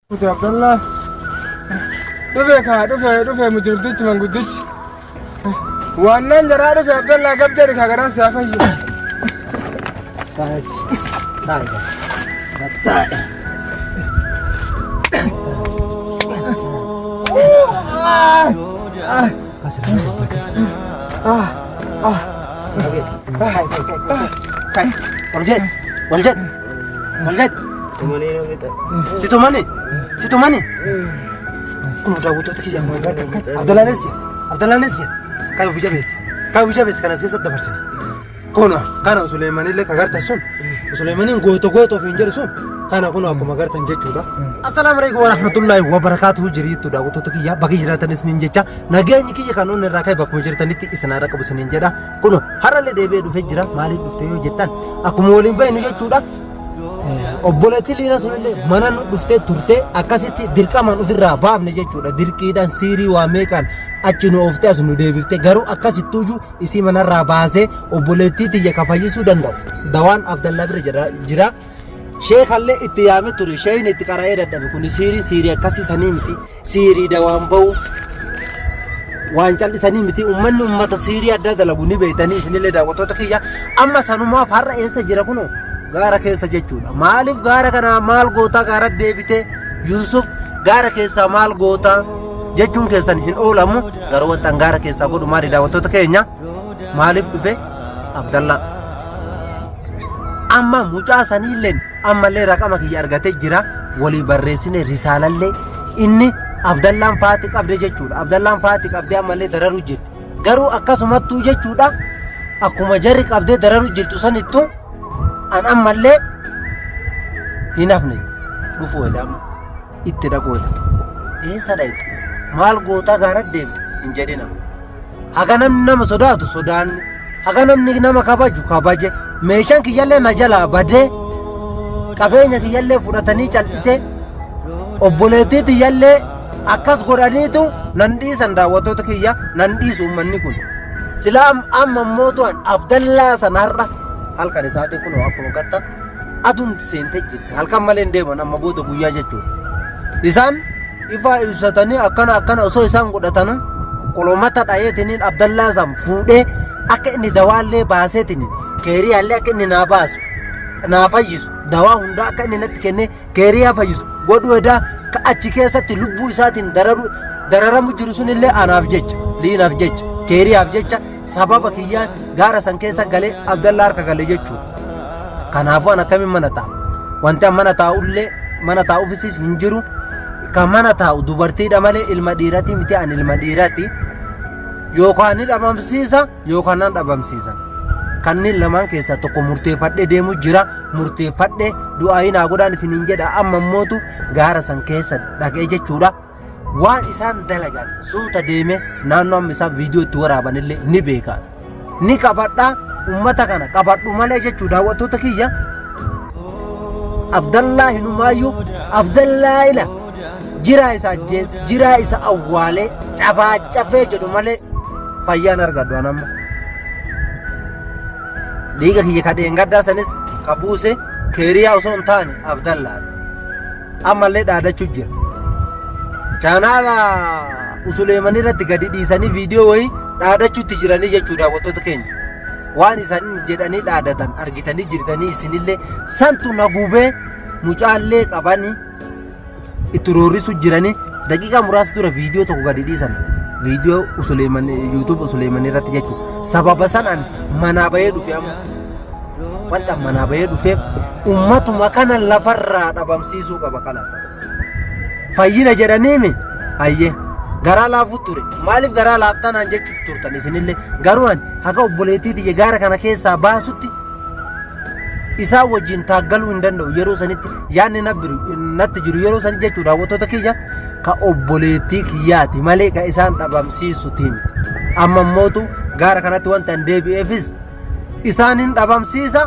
Kuti Abdallah. Dhufe kaa dhufe dhufe mujrimtichi manguddichi. Waannaan jaraa dhufe Abdallah gab jedhi kaa garaan si haa fayyu. Wal jedh, wal jedh, wal jedh. Si tumani, si tumani. Kun daawwattoota kiyya Abdallaanis jira, Abdallaanis jira. Kan ofi jabeesse, kan ofi jabeesse kan as keessatti dabarsine. Kun kana Suleemanillee kan gartan sun, Suleemaniin goota goota ofiin jedhu sun kana kun akkuma gartan jechuudha. Assalaamu alaikum warahmatullahi wabarakaatuhu jiriittu daawwattoota kiyya bakki jiraatanis nin jecha nageenyi kiyya kan onni irraa ka'e bakkuma jirtanitti isin haa qabu isiniin jedha. Kun har'allee deebi'ee dhufee jira maaliif dhufte yoo jettan akkuma waliin beeknu jechuudha. Obboleettii Liinaa sunillee mana nu dhuftee turtee akkasitti dirqamaan ofirraa baafne jechuudha. Dirqiidhaan siirii waa meeqaan achi nu ooftee as nu deebiftee garuu akkasittuyyuu isii manarraa baasee obboleettii tiyya ka fayyisuu danda'u. Dawaan Abdallaa bira jira. Sheekallee itti yaame ture. Sheeyni itti qara'ee dadhabe kun siirii siirii akkasii sanii miti. Siirii dawaan ba'u waan callisanii miti ummanni ummata siirii addaa dalagu ni beektanii isinillee daawwattoota kiyya amma sanumaaf har'a eessa jira kunoo gaara keessa jechuudha maaliif gaara kana maal gootaa gaara deebite Yuusuf gaara keessaa maal gootaa jechuun keessan hin oolamu garuu wanta an gaara keessaa godhu maali daawwattoota keenya maaliif dhufe Abdallaa amma mucaa saniilleen ammallee raqama kiyya argatee jira walii barreessine risaalallee inni Abdallaan faati qabde jechuudha Abdallaan faati qabdee ammallee dararu jirti garuu akkasumattuu jechuudha akkuma jarri qabdee dararu jirtu sanittu an ammallee hin hafne dhufuu hedha amma itti dhaquu hedha eessa dhayxa maal gootaa gaara deemte hin jedhina Haga namni nama sodaatu sodaanne, haga namni nama kabaju kabaje, meeshaan kiyyallee na jalaa badee, qabeenya kiyyallee fudhatanii cal'isee, obboleettii tiyyallee akkas godhaniitu nan dhiisan daawwattoota kiyya nan dhiisu uummanni kun. Silaa amma immoo tu'an Abdallaa sana har'a halkan isaatii kun akkuma gartan aduun seentee jirti. Halkan malee hin deeman amma booda guyyaa jechuudha. Isaan ifaa ibsatanii akkana akkana osoo isaan godhatanu qolomata dhayeetiniin Abdallaa san fuudhee akka inni dawaallee baaseetiniin keeriyaallee akka inni naa baasu naa fayyisu dawaa hundaa akka inni natti kennee keeriyaa fayyisu godhuu edaa ka achi keessatti lubbuu isaatiin dararu dararamu jiru sunillee anaaf jecha liinaaf jecha keeriyaaf jecha sababa kiyyaan gaara san keessa galee Abdallaa harka gale jechuudha. Kanaafuu an akkamiin mana taa'a? Wanti an mana taa'ullee mana taa'uufis hin jiru. Kan mana taa'u dubartiidha malee ilma dhiirati miti an ilma dhiirati. Yookaan ni dhabamsiisa yookaan nan dhabamsiisa. Kanneen lamaan keessaa tokko murteeffadhee deemu jira. Murteeffadhee du'aayii naa godhaan isiniin jedha amma immootu gaara san keessa dhaqee jechuudha. Waan isaan dalagan suuta deeme naannoo amma isaan viidiyoo itti waraaban illee ni beeka. Ni qabadha ummata kana qabadhu malee jechuu daawwattoota kiyya. Abdallaa hinumaayyuu Abdallaa ila jiraa isa ajjeese jiraa isa awwaalee cafaa cafee jedhu malee fayyaan argadhu an amma. Dhiiga kiyya ka dheengaddaa sanis ka buuse keeriyaa osoo hin taane Abdallaadha. Ammallee dhaadachuu jira. Chaanaala Usuleeman irratti gadi dhiisanii viidiyoo wayii dhaadachuutti jiranii jechuu daawwattoota keenya. Waan isaan jedhanii dhaadatan argitanii jirtanii isinillee santu na gubee mucaallee qabanii itti roorrisu jiranii daqiiqaa muraasa dura viidiyoo tokko gadi dhiisan viidiyoo Usuleeman YouTube Usuleeman irratti jechuudha. Sababa sanaan manaa bahee dhufe amma. Wanta manaa bahee dhufeef ummatuma kana lafarraa dhabamsiisuu qaba kalaas. Fayyina jedhaniimi hayyee garaa laafuu ture. Maaliif garaa laaftaa naan jechuu turtan isinillee garuu ani haga obboleettii tiyya gaara kana keessaa baasutti isaan wajjin taaggaluu hin danda'u yeroo sanitti yaadni natti jiru yeroo sanitti jechuudha daawwattoota kiyya ka obboleettii kiyyaati malee ka isaan dhabamsiisuti miti. Amma immootu gaara kanatti wanta hin deebi'eefis isaanin dhabamsiisa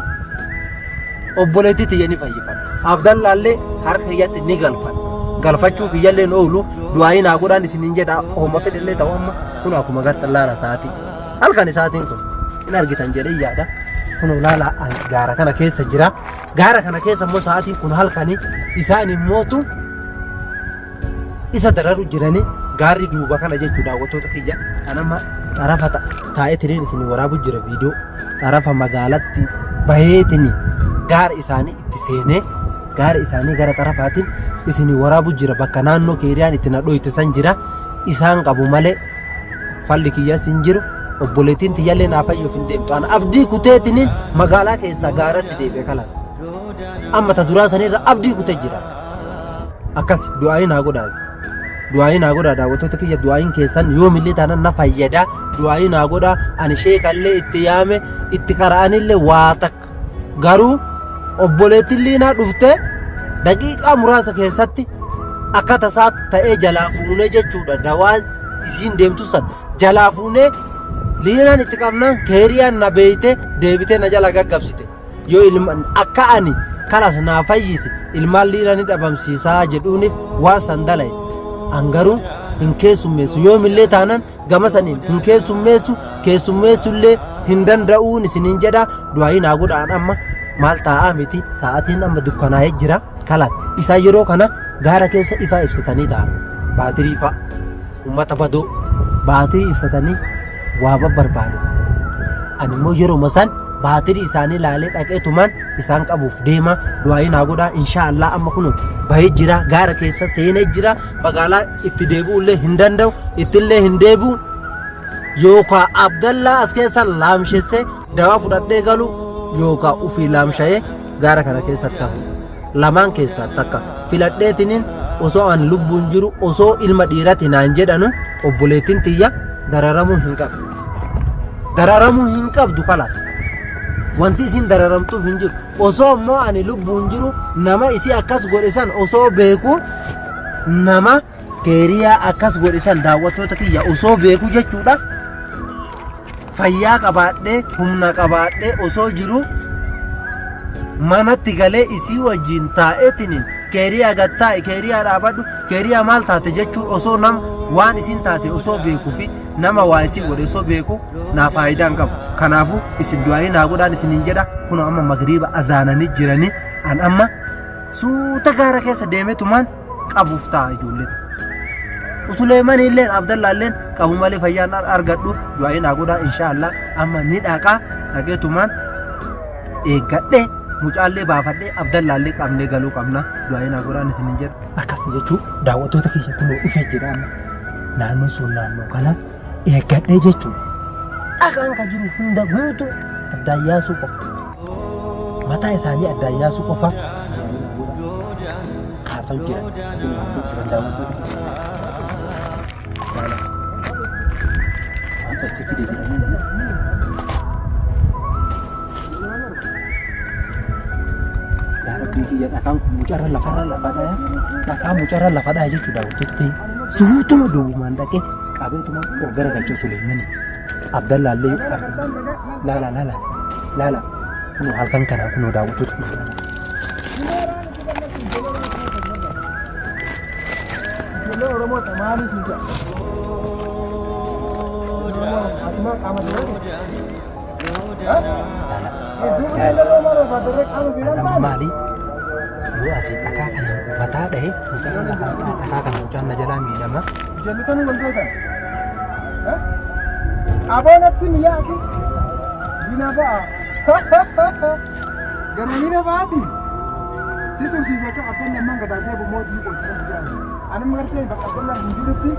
obboleettii tiyya ni fayyifadha. Abdallaallee harka kiyyatti ni galfadha. Galfachuun kiyyallee hin oolu du'aayii naa godhaan isiniin jedha homa fedhellee ta'u amma kun akkuma gartan laala sa'aatii. Halkan isaatiin kun hin argitan jedhee yaada. Kun laala gaara kana keessa jira. Gaara kana keessa immoo sa'aatiin kun halkanii isaan immootu Isa dararu jiranii gaarri duuba kana jechuu daawwattoota kiyya. Kan amma xarafa taa'eetiniin isin waraabu jira viidiyoo. Xarafa magaalatti baheetini gaara isaanii itti seenee gaara isaanii gara xarafaatiin isin waraabu jira bakka naannoo keeriyaan itti na dhoyte san jira isaan qabu malee falli kiyyas hin jiru obboleettiin tiyyallee naa fayyuuf hin deemtu an abdii kuteetiniin magaalaa keessaa gaaratti deebi'e kalaas amma ta duraa sanirra abdii kute jira akkas du'aayii naa godhaasi du'aayii naa godhaa daawwattoota kiyya du'aayiin keessan yoomillee taanaan na fayyada du'aayii naa godhaa ani sheekallee itti yaame itti qara'anillee waa takka Garuu obboleettiin Liinaa dhuftee daqiiqaa muraasa keessatti akka tasaa ta'ee jalaa fuunee jechuudha. Dawaa isiin deemtu san jalaa fuunee Liinaan itti qabnaan keeriyaan na beeyte deebitee na jala gaggabsite. Yoo ilma akka ani kalas naa fayyisi ilmaan Liinaa ni dhabamsiisaa jedhuuniif waan san dalaye. An garuu hin keessummeessu yoomillee taanan gama saniin hin keessummeessu keessummeessullee hin danda'uun isiniin jedha du'aayii naa godhaan amma maal taa'aa miti sa'aatiin amma dukkanaa'ee jira kalaas isaan yeroo kana gaara keessa ifaa ibsatanii taa'an baatirii ifaa ummata badoo baatirii ibsatanii waa babbarbaadu ani immoo yeroo san baatirii isaanii laalee dhaqeetumaan isaan qabuuf deema du'aayii naa godhaa inshaa Allah amma kun bahee jira gaara keessa seenee jira magaalaa itti deebi'ullee hin danda'u ittillee hin deebi'u yookaan Abdallaa as keessa laamshessee dawaa fudhadhee galu yookaan ofii laamsha'ee gaara kana keessatti hafu lamaan keessaa takka filadheetiniin osoo an lubbuun jiru osoo ilma dhiirati naan jedhanu obboleettiin tiyya dararamuu hin qabdu. Dararamuu hin qabdu kalaas. Wanti isin dararamtuuf hin jiru. Osoo immoo ani lubbuun jiru nama isii akkas godhe san osoo beeku nama keeriyaa akkas godhe san daawwattoota kiyya osoo beeku jechuudha. Fayyaa qabaadhee humna qabaadhee osoo jiru manatti galee isii wajjin taa'eetiniin keeriyaa gad taa'i keeriyaa dhaabadhu keeriyaa maal taate jechuun osoo nama waan isin taate osoo beekuu fi nama waa isii godhe osoo beeku naa faayidaa hin qabu. Kanaafuu isin du'aayii naa godhaan isiniin jedha kunoo amma magriiba azaananii jiranii an amma suuta gaara keessa deemetumaan qabuuf ta'a ijoollee tana. Usuleemanii illeen Abdallaa illeen qabu malee fayyaan argadhu du'aayii naa godhaa inshaallah amma ni dhaqaa dhaqeetumaan eeggadhee mucaallee baafadhee Abdallaallee qabnee galuu qabna du'aayii naa godhaan isiniin jedha. Akkasi jechuun daawwattoota kiyya kunoo dhufee jira amma naannoo sun naannoo kana eeggadhee jechuudha. Dhagaan kan jiru hunda guutuu addaan yaasuu qofa. Mataa isaanii addaan yaasuu qofa kaasau jiran. Kaasau jiran daawwattoota kiyya. Waan si fide jedhanii. Yaa Rabbii kiyya dhakaan kun mucarra lafarra lafa dhaya. Dhakaan mucarra lafa dhaya jechuudha daawwattoota kiyya. Suutuma duubumaan dhaqee qabeetuma of garagalchuu Suleemani. Abdallaallee laala laala laala kunoo halkan kanaa kunoo daawwattoota kiyya. Ijoollee Oromoo ta maalii siin jedha? Oromoo qaama seerati. Nama maali? Yoo asii dhakaa kanaan mataa dhahe mucaan lafaa dhakaa kana mucaan na jalaa miidhama. Ijoollee wal beekan. Aboonatti miyaati. Dina ba'a. Garamiina ba'aati. Si tursiise akka abban lamman gadaa deebu mootii qolchee jira. Ani magartee bakka abban lamman hin jirutti.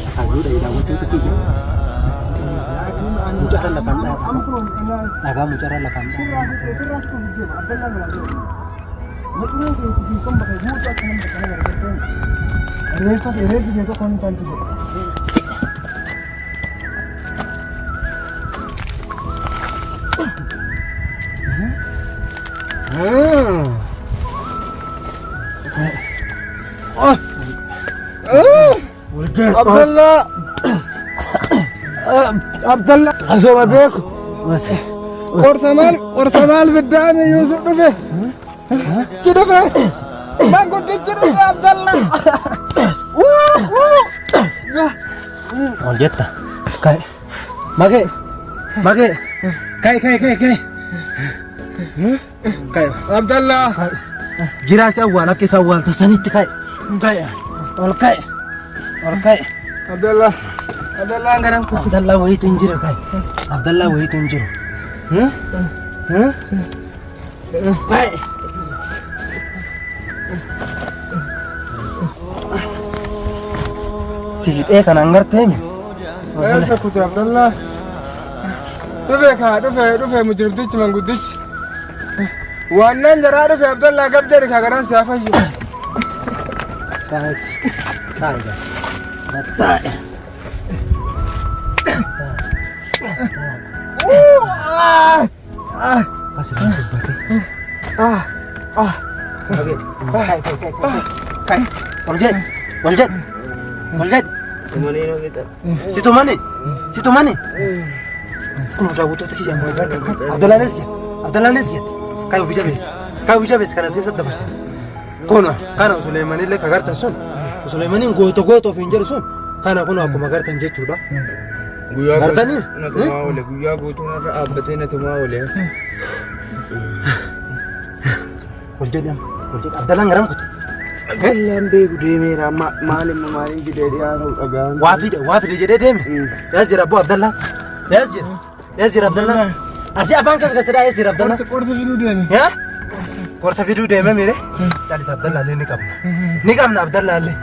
Akaayuu dhahe daawwattoota kiyya. Mucarra lafaan dhaha. Dhagaa mucarra lafaan dhaha. Abdallah! Abdallah! Asuma beeku. Qorsa maal qorsa maal fiddaame Yuusuf dhufe. Ci dhufe. Manguddichi dhufe Abdallah. Ol jetta. Ka'i. Magee. Magee. Ka'i ka'i ka'i ka'i. Ka'i. Abdallaa. Jiraa si awwaal akka isa awwaalta sanitti ka'i. Ka'i. Ol ka'i. Ol ka'i. Abdallaa. Abdallaan garan kutu. Abdallaa wayiitu hin jiru ka'i. Abdallaa wayiitu hin jiru. Ka'i. Si hidhee kanaan gartee mi? Eessa kute Abdallaa? Dhufe kaa dhufe dhufe mujrimtichi manguddichi. Waannaan jaraa dhufe Abdallaa gab jedhi kaa garaan si haa fayyu. Taa'e. Taa'e. Taa'e. Asirraa dubbate. Kai, ol jedhi, ol jedhi, ol jedhi. Si tumani, si tumani. Kun daawwattoota kiyya amma barka. Abdallaanis jira, Abdallaanis jira. Kai ofii jabeessa, kai ofii jabeessa kanas keessatti dabarse. Kun kana Suleemanillee ka gartan sun, Suleemaniin goota goota ofiin jedhu sun kana kun akkuma gartan jechuudha. Guyyaa Gartanii? na tumaa oole guyyaa guutuu narra dhaabbatee na tumaa oole. Ol jedhi amma, ol jedhi. Abdallaan garam kute? Abdallaan beeku deemeera amma maal immoo maaliin fidee dhiyaatu dhagaan. Waa fide, waa fide jedhee deeme. Ees jira abboo Abdallaan? Ees jira? Ees jira Abdallaan? Asii afaan keessa keessa dhaa ees jira Abdallaan? Qorsa fiduu deeme. Yaa? Qorsa fiduu deeme miire? Calisa Abdallaallee ni qabna. Ni qabna Abdallaallee.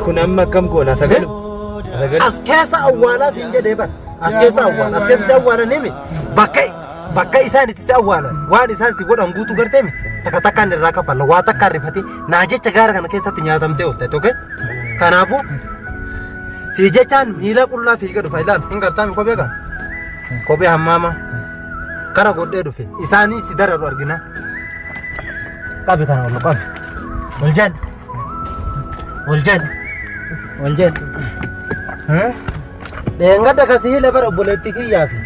Kun amma akkam goona sagalu. Sagalu. As keessa awwaalaa siin jedhee bar. As keessa awwaala. As keessa si awwaalan himi. Bakka bakka isaan itti si awwaalan waan isaan si godhan guutuu gartee mi takka takkaan irraa kafalla waa takkaan rifatee naa jecha gaara kana keessatti nyaatamtee oolte tokko. Kanaafuu si jechaan miila qullaa fiiga dhufa ilaal hin gartaa mi kophee kana. Kophee hammaama kana godhee dhufe isaanii si dararu argina. Qabi kana ol qabi. Ol jedhi. Ol jedhi. Ol jedhi. Dheengadda kasii hile bara obboleettii kiyyaa fi.